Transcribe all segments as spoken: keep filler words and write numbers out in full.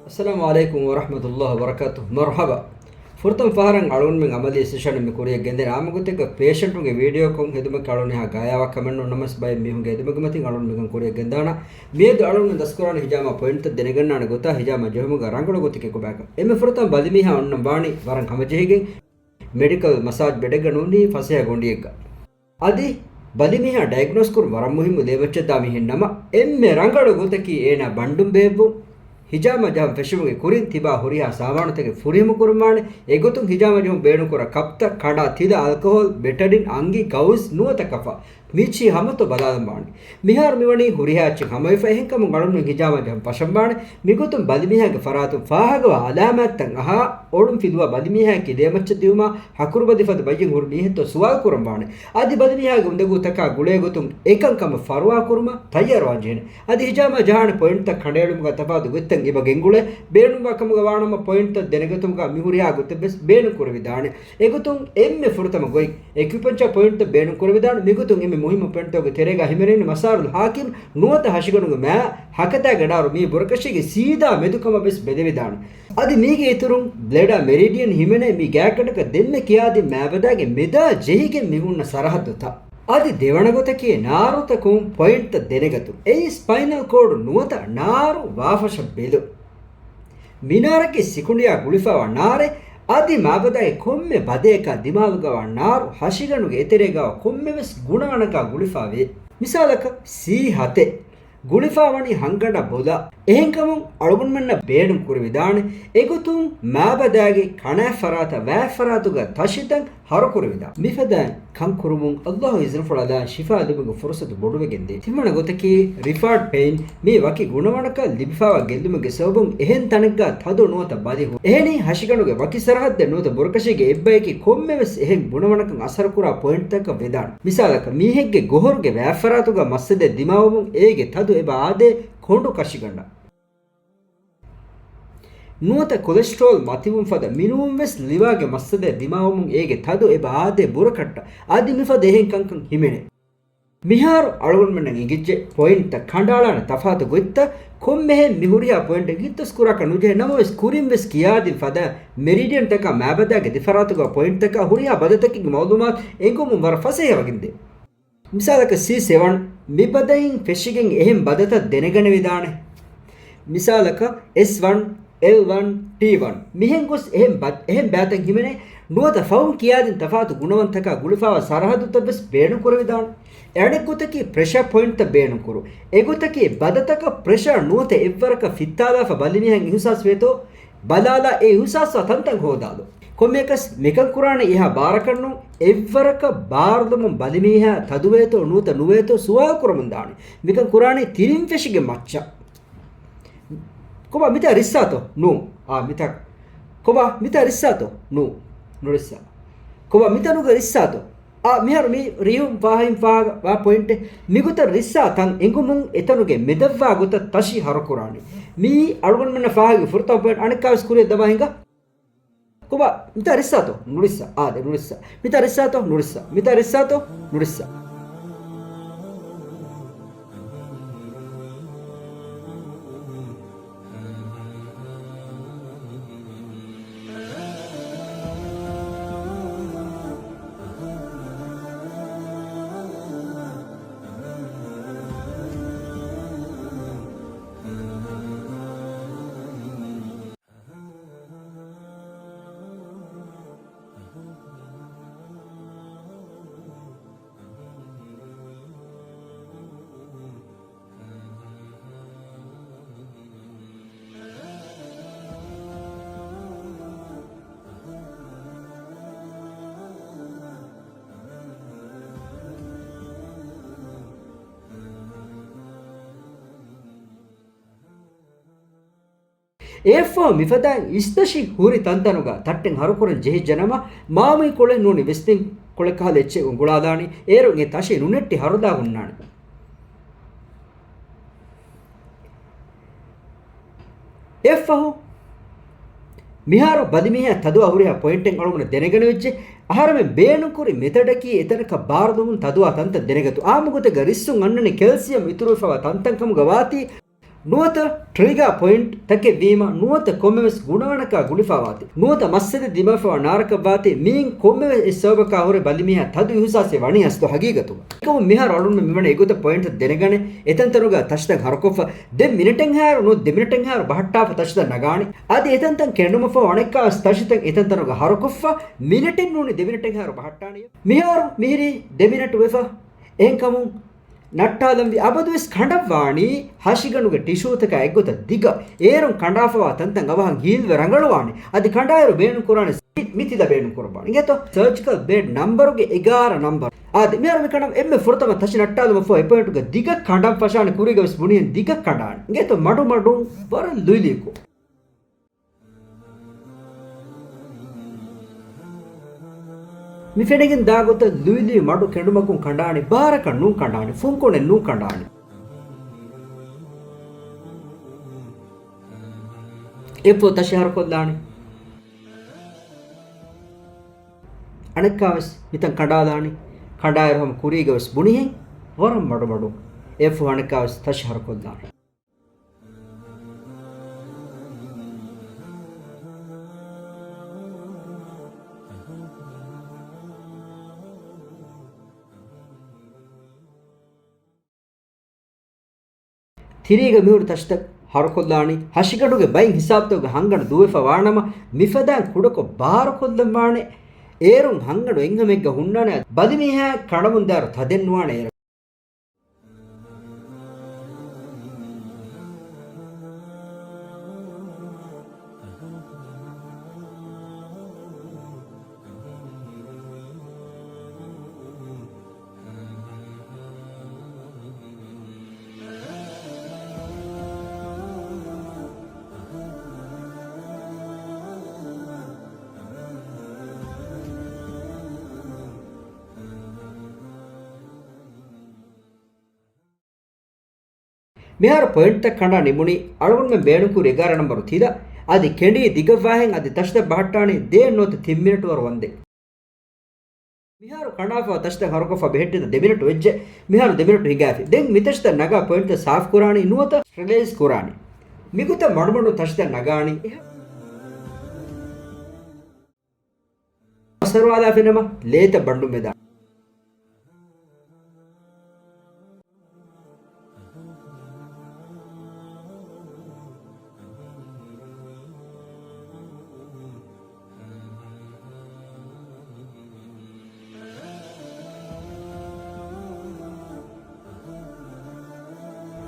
އައްސަލާމު ޢަލައިކުމް ވަރަޙްމަތުﷲ ވަބަރަކާތުހު. މަރުޙަބާ. ފުރަތަމަ ފަހަރަށް އަޅުގަނޑުމެން ޢަމަލީ ސެޝަނެއް މި ކުރިޔަށް ގެންދަނީ. އާއްމުގޮތެއްގަ ޕޭޝަންޓުންގެ ވީޑިއޯކޮން ހެދުމަކީ އަޅުގަނޑުމެން ހާ ގާޔާވާ ކަމެއް ނޫން. ނަމަވެސް ބައެއް މީހުންގެ އެދުމަކުން އަޅުގަނޑު މިކަން ކުރިޔަށް ގެންދާނަން. މިއަދު އަޅުގަނޑު ދަސްކުރާނެ ހިޖާމާ ޕޮއިންޓްތައް ދެނެގަންނާނެ ގޮތާ ހިޖާމާ ޖެހުމުގަ ރަނގަޅު ގޮތެއް ކޮބާކަން. އެންމެ ފުރަތަމަ ބަލިމީހާ އޮންނަން ވާނީ ވަރަށް ހަމަޖެހިގެން، މެޑިކަލް މަސާޖް ބެޑެއްގަ ނޫނީ ފަސޭހަ ގޮނޑިއެއްގަ. އަދި ބަލިމީހާ ޑަޔަގްނޯސް ކުރުން ވަރަށް މުހިއްމު ލޭމައްޗަށްދާ މީހެއް ނަމަ، އެންމެ ރަނގަޅު ގޮތަކީ އޭނާ ބަންޑުން ބޭއްވުން، ހިޖާމާ ޖަހަން ފެށުމުގެ ކުރިން ތިބާ ހުރިހާ ސާމާނުތަކެއް ފުރިހަމަ ކުރަންވާނެ. އެގޮތުން ހިޖާމާ ޖެހުން ބޭނުންކުރާ ކަޕްތައް، ކަނޑާ، ތިލަ، އަލްކަހޯލް، ބެޓަޑިން، އަނގި، ގައުޒް ނުވަތަ ކަފާ، މިޗީ ހަމަތައް ބަލާލަންވާނެ. މިހާރު މިވަނީ ހުރިހާ އެއްޗެއް ހަމަވެފަ، އެހެންކަމުން އަޅުގަނޑުމެން ހިޖާމާ ޖަހަން ފަށަންވާނެ. މިގޮތުން ބަލިމީހާގެ ފަރާތުން ފާހަގަވާ އަލާމާތްތައް އަހާ، އޮޅުން ފިލުވާ ބަލިމީހާއަކީ ލޭމައްޗަށް ދިއުމާ ހަކުރުބަލި ފަދަ ބައްޔެއް ހުރި މީހެއްތޯ ސުވާލު ކުރަންވާނެ. އަދި ބަލިމީހާގެ އުނދަގޫތަކާ ގުޅޭ ގޮތުން އެކަންކަމަށް ފަރުވާ ކުރުމަށް ތައްޔާރުވާން ޖެހޭނެ. އަދި ހިޖާމާ ޖަހާނެ ޕޮއިންޓްތައް ކަނޑައެޅުމުގަ ތަފާތު ގޮތްތައް އެބަ ގެންގުޅޭ. ބޭނުންވާ ކަމުގަ ވާނަމަ ޕޮއިންޓްތައް ދެނެގަތުމުގަ މި ހުރިހާ ގޮތެއް ވެސް ބޭނުން ކުރެވިދާނެ. އެގޮތުން އެންމެ ފުރަތަމަ ގޮތް އެކިއުޕެންޗާ ޕޮއިންޓްތައް ބޭނުން ކުރެވިދާނެ. މިގޮތުން އެންމެ މުހިއްމު ޕޮއިންޓްތަކުގެ ތެރޭގަ ހިމެނެނީ މަސާރުލް ހާކިމް ނުވަތަ ހަށިގަނޑުގެ މާ ހަކަތާގެ ނާރު މީ ބުރަކަށީގެ ސީދާ މެދު ކަމަށް ވެސް ބެލެވިދާނެ. އަދި މީގެ އިތުރުން ބްލެޑާ މެރިޑިއަން ހިމެނޭ މި ގާތްގަނޑަކަށް ދެންމެ ކިޔާދިން މާބަދާގެ މެދާ ޖެހިގެން މި ހުންނަ ސަރަހައްދުތައް. އަދި ދެވަނަ ގޮތަކީ ނާރުތަކުން ޕޮއިންޓްތައް ދެނެގަތުން. އެއީ ސްޕައިނަލް ކޯޑު ނުވަތަ ނާރު ވާފަށަށް ބެލުން. މިނާރަކީ ސިކުނޑިއާ ގުޅިފައިވާ ނާރެއް. އަދި މާބަދާގެ ކޮންމެ ބަދަޔަކާ ދިމާލުގަވާ ނާރު ހަށިގަނޑުގެ އެތެރޭގަ ކޮންމެވެސް ގުނަވަނަކާ ގުޅިފައިވޭ. މިސާލަކަށް ސީ ހަތެއް ގުޅިފައިވަނީ ހަންގަނޑަށް ބޮލާ. އެހެންކަމުން އަޅުގަނޑުމެންނަށް ބޭނުން ކުރެވިދާނެ އެގޮތުން މާބަދާގެ ކަނާތް ފަރާތަށް ވާތް ފަރާތުގަ ތަށިތައް ހަރުކުރެވިދާނެ. މިފަދައިން ކަންކުރުމުން އައްލާހު އިޒުނަފުޅު އަލާ ޝިފާ ލިބުމުގެ ފުރުސަތު ބޮޑުވެގެންދޭ. ތިންވަނަ ގޮތަކީ ރިފާޑް ޕެއިން. މީ ވަކި ގުނަވަނަކަށް ލިބިފައިވާ ގެއްލުމެއްގެ ސަބަބުން އެހެން ތަނެއްގަ ތަދު ނުވަތަ ބަލި ހުރި. އެހެނީ ހަށިގަނޑުގެ ވަކި ސަރަހައްދެއް ނުވަތަ ބުރަކަށީގެ އެއްބަޔަކީ ކޮންމެވެސް އެހެން ގުނަވަނަކަށް އަސަރުކުރާ ޕޮއިންޓްތަކަށް ވެދާނެ. މިސާލަކަށް މީހެއްގެ ގޮހޮރުގެ ވާތް ފަރާތުގަ މައްސަލައެއް ދިމާވުމުން އޭގެ ތަދު އެބަ އާދޭ ކޮނޑު ކަށިގަނޑަށް. ނުވަތަ ކޮލެސްޓްރޯލް މަތިވުން ފަދަ މިނުވަން ވެސް ލިވާގެ މައްސަލައެއް ދިމާވުމުން އޭގެ ތަދު އެބަ އާދޭ ބުރަކަށްޓަށް. އަދި މިފަދަ އެހެން ކަންކަން ހިމެނޭ. މިހާރު އަޅުގަނޑުމެންނަށް އެނގިއްޖެ ޕޮއިންޓްތައް ކަނޑައަޅާނެ ތަފާތު ގޮތްތައް. ކޮންމެހެން މި ހުރިހާ ޕޮއިންޓެއް ހިތްދަސް ކުރާކަށް ނުޖެހޭ. ނަމަވެސް ކުރިން ވެސް ކިޔާދިން ފަދަ މެރިޑިއަންތަކާ މާބަދާގެ ދެފަރާތުގަ ޕޮއިންޓްތަކާ ހުރިހާ ބަދަތަކެއްގެ މައުލޫމާތު އެނގުމުން ވަރަށް ފަސޭހަވެގެންދޭ. މިސާލަކަށް ސީ ސެވަން މި ބަދައިން ފެށިގެން އެހެން ބަދަތައް ދެނެގަނެވިދާނެ. މިސާލަކަށް އެސް ވަން، އެލް ވަން، ޓީ ވަން މިހެން ގޮސް އެހެން ބަ-، އެހެން ބައިތައް ހިމެނޭ. ނުވަތަ ފަހުން ކިޔާދިން ތަފާތު ގުނަވަންތަކާ ގުޅިފައިވާ ސަރަހައްދުތައް ވެސް ބޭނުން ކުރެވިދާނެ. އަނެއް ގޮތަކީ ޕްރެޝާ ޕޮއިންޓްތައް ބޭނުން ކުރުން. އެގޮތަކީ ބަދަތަކަށް ޕްރެޝާ ނުވަތަ އެއްވަރަކަށް ފިއްތާލާފަ ބަލިމީހަށް އިހުސާސް ވޭތޯ ބަލާލާ އެ އިހުސާސްވާ ތަންތަން ހޯދާލުން. ކޮންމެއަކަސް މިކަން ކުރާނީ އެހާ ބާރަކަށް ނޫން. އެއްވަރަކަށް ބާރުލުމުން ބަލިމީހާ ތަދުވޭތޯ ނުވަތަ ނުވޭތޯ ސުވާލު ކުރަމުން ދާނެ. މިކަން ކުރާނީ ތިރިން ފެށިގެން މައްޗަށް. ކޮބާ މިތާ ރިއްސާތޯ؟ ނޫން. އާ މިތާ. ކޮބާ މިތާ ރިއްސާތޯ؟ ނޫން. ނުރިއްސާ. ކޮބާ މިތަނުގަ ރިއްސާތޯ؟ އާ މިހާރު މި ރިހުން ފާހަގައިން ފާހަގަވާ ޕޮއިންޓެއް. މިގޮތަށް ރިއްސާ ތަން އެނގުމުން އެތަނުގެ މެދަށްވާ ގޮތަށް ތަށި ހަރުކުރާނެ. މިއީ އަޅުގަނޑުމެންނަށް ފާހަގަވި ފުރަތަމަ ޕޮއިންޓް. އަނެއްކާވެސް ކުރިއަށް ދަމާ ހިނގާ. ކޮބާ މިތާ ރިއްސާތޯ؟ ނުރިއްސާ. އާދެ ނުރިއްސާ. މިތާ ރިއްސާތޯ؟ ނުރިއްސާ. މިތާ ރިއްސާތޯ؟ ނުރިއްސާ. އެއަށްފަހު މިފަދައިން އިސްތަށި ހުރި ތަންތަނުގަ ތައްޓެއް ހަރުކުރަން ޖެހިއްޖެނަމަ، މާމުއި ކޮޅެއް ނޫނީ ވެސްލިން ކޮޅެއް ކަހަލަ އެއްޗެއް ގުޅާލާނީ. އޭރުން އެ ތަށި ނުނެއްޓި ހަރުލާ ހުންނާނެ. އެއަށްފަހު މިހާރު ބަލިމީހާ ތަދުވާ ހުރިހާ ޕޮއިންޓެއް އަޅުގަނޑަށް ދެނެގަނެވިއްޖެ. އަހަރެމެން ބޭނުންކުރި މެތަޑަކީ އެތަނަކަށް ބާރުލުމުން ތަދުވާ ތަންތަން ދެނެގަތުން. އާއްމު ގޮތެއްގަ ރިއްސުން އަންނަނީ ކެލްސިއަމް އިތުރުވެފައިވާ ތަންތަން ކަމުގަ ވާތީ، ނުވަތަ ޓްރިގާ ޕޮއިންޓް ތަކެއް ވީމަ، ނުވަތަ ކޮންމެވެސް ގުނަވަނަކާ ގުޅިފާވާތީ، ނުވަތަ މައްސަލަ ދިމާވެފަވާ ނާރަކަށްވާތީ، މިއިން ކޮންމެވެސް ސަބަބަކާ ހުރެ ބަލިމީހާ ތަދު އިހުސާސެއް ވަނީ އަސްލު ހަގީގަތުގަ. އެކަމު މިހާރު އަޅުން މިވަނީ އެގޮތަށް ޕޮއިންޓް ދެނެގަނެ، އެތަންތަނުގަ ތަށިތައް ހަރުކޮށްފަ، ދެން މިނެޓެއްހާއިރު ނުވަތަ ދެމިނެޓެއްހާއިރު ބަހައްޓާފަ ތަށިތައް ނަގާނެ. އަދި އެތަންތަން ކެނޑުމަށްފަހު އަނެއްކާވެސް ތަށިތައް އެތަންތަނުގަ ހަރުކޮށްފަ، މިނެޓެއް ނޫނީ ދެމިނެޓެއްހާއިރު ބަހައްޓާނެ. މިހާރު މިހިރީ ދެމިނެޓު ވެފަ. އެހެންކަމުން ނައްޓާލަންވީ އަބަދުވެސް ކަނޑަން ވާނީ ހަށިގަނޑުގެ ޓިޝޫތަކާ އެއްގޮތަށް ދިގަ، އޭރުން ކަނޑާފަވާ ތަންތަން އަވަހަށް ހީލްވެ ރަނގަޅުވާނެ. އަދި ކަނޑާއިރު ބޭނުންކުރާނެ މި ތިލަ ބޭނުންކުރައްވާނެ. އިނގޭތޯ؟ ސަރޖިކަލް ބްލޭޑް ނަންބަރުގެ އެގާރަ ނަންބަރު. އާދެ، މިހާރު މި ކަނޑަން އެންމެ ފުރަތަމަ ތަށި ނައްޓާލުމަށްފަހު އެ ޕޮއިންޓުގަ ދިގަ ކަނޑަން ފަށާނެ. ކުރީގަވެސް ބުނިހެން ދިގަ ކަނޑާނެ. އިނގޭތޯ؟ މަޑުމަޑުން ވަރަށް ލުއިލުއިކޮށް. މި ފެނިގެން ދާގޮތަށް ލުއިލުއި މަޑު ކެނޑުމަކުން ކަނޑާނީ، ބާރަކަށް ނޫން ކަނޑާނީ، ފުންކޮޅެއް ނޫން ކަނޑާނީ. އެއަށްފަހު ތަށި ހަރުކޮށްލާނީ. އަނެއްކާވެސް މިތަން ކަނޑާލާނީ. ކަނޑާއިރު ހަމަ ކުރީގަވެސް ބުނިހެން ވަރަށް މަޑުމަޑުން. އެއަށްފަހު އަނެއްކާވެސް ތަށި ހަރުކޮށްލާނީ. ތިރީގަ މިހުރި ތަށިތައް ހަރުކޮށްލާނީ. ހަށިގަނޑުގެ ބައިން ހިސާބުތަކުގަ ހަންގަނޑު ދުވެފަ ވާނަމަ، މިފަދައިން ކުޑަކޮށް ބާރުކޮށްލަން ވާނެ. އޭރުން ހަންގަނޑު އެއްހަމައެއްގަ ހުންނާނެ. ބަލިމީހާ ކަނޑަމުންދާއިރު ތަދެއް ނުވާނެ އޭރަށް. މިހާރު ޕޮއިންޓްތައް ކަނޑާ ނިމުނީ، އަޅުގަނޑުމެން ބޭނުންކުރި އެގާރަ ނަންބަރު ތިލަ އަދި ކެނޑީ ދިގަށްވާހެން އަދި ތަށިތައް ބަހައްޓާނީ ދޭއް ނުވަތަ ތިން މިނެޓު ވަރު ވަންދެން. މިހާރު ކަނޑާފަ ތަށިތައް ހަރުކޮށްފަ ބެހެއްޓިތަ ދެ މިނެޓު ވެއްޖެ. މިހާރު ދެ މިނެޓު ހިނގާފި. ދެން މި ތަށިތައް ނަގާ ޕޮއިންޓްތައް ސާފް ކުރާނީ ނުވަތަ ސްޓެރިލައިޒް ކުރާނީ. މިގޮތަށް މަޑުމަޑުން ތަށިތައް ނަގާނީ. އަސަރުވާލާފިނަމަ ލޭތައް ބަނޑުން ވެދާނެ.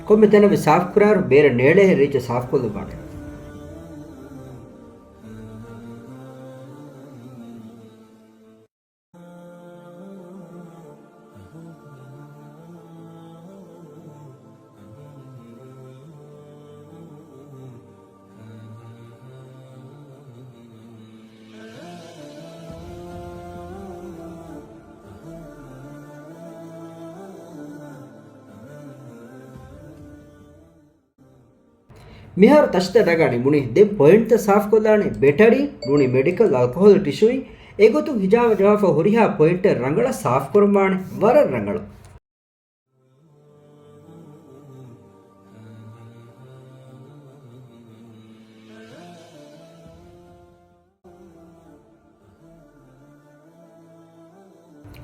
ކޮންމެ ތަނެއް ސާފް ކުރާއިރު ބޭރަށް ނޭޅޭހެން ރީއްޗަށް ސާފް ކޮށްލައްވާނެ. މިހާރު ތަށިތައް ނަގާ ނިމުނީ. ދެން ޕޮއިންޓްތައް ސާފްކޮށްލާނެ. ބެޓަރީ ނޫނީ މެޑިކަލް އަލްކޮހޯލް ޓިޝޫއިން އެގޮތުން ހިޖާމަ ޖަހާފަ ހުރިހާ ޕޮއިންޓެއް ރަނގަޅަށް ސާފްކުރަންވާނެ. ވަރަށް ރަނގަޅަށް.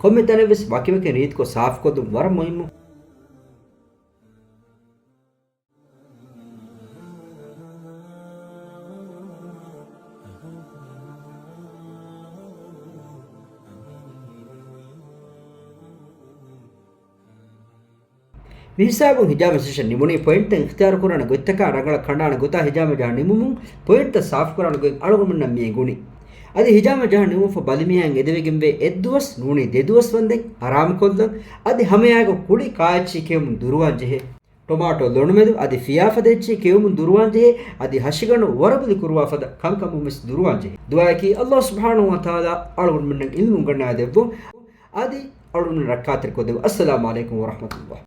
ކޮންމެ ތަނެއްވެސް ވަކިވަކި ރީތިކޮށް ސާފްކޮށްލުން ވަރަށް މުހިއްމު. މިހިސާބުން ހިޖާމަ ސެޝަން ނިމުނީ. ޕޮއިންޓްތައް އިޚްތިޔާރުކުރާނެ ގޮތްތަކާ ރަނގަޅަށް ކަނޑާނެ ގޮތާ ހިޖާމަ ޖަހާ ނިމުމުން ޕޮއިންޓްތައް ސާފްކުރާނެ ގޮތް އަޅުގަނޑުމެންނަށް މި އެނގުނީ. އަދި ހިޖާމަ ޖަހާ ނިމުމަށްފަހު ބަލިމީހާއަށް އެދެވިގެންވޭ އެއްދުވަސް ނޫނީ ދެދުވަސް ވަންދެން އަރާމުކޮށްލަން. އަދި ހަމައެއާއެކު ކުޅި ކާއެއްޗިހި ކެއުމުން ދުރުވާން ޖެހޭ. ޓޮމާޓޯ ލޮނުމެދު އަދި ފިޔާފަދަ އެއްޗިހި ކެއުމުން ދުރުވާން ޖެހޭ. އަދި ހަށިގަނޑު ވަރަބުލި ކުރުވާފަދަ ކަންކަމުން ވެސް ދުރުވާން ޖެހޭ. ދުޢާއަކީ އައްލާހު ސުބްޙާނަހު ވަތަޢާލާ އަޅުގަނޑުމެންނަށް ޢިލްމު އުނގަންނާދެއްވުން. އަދި އަޅުގަނޑު ރައްކާތެރިކޮށްދެއްވުން. އައްސަލާމު ޢަލައިކުމް ވަރަޙްމަތުﷲ.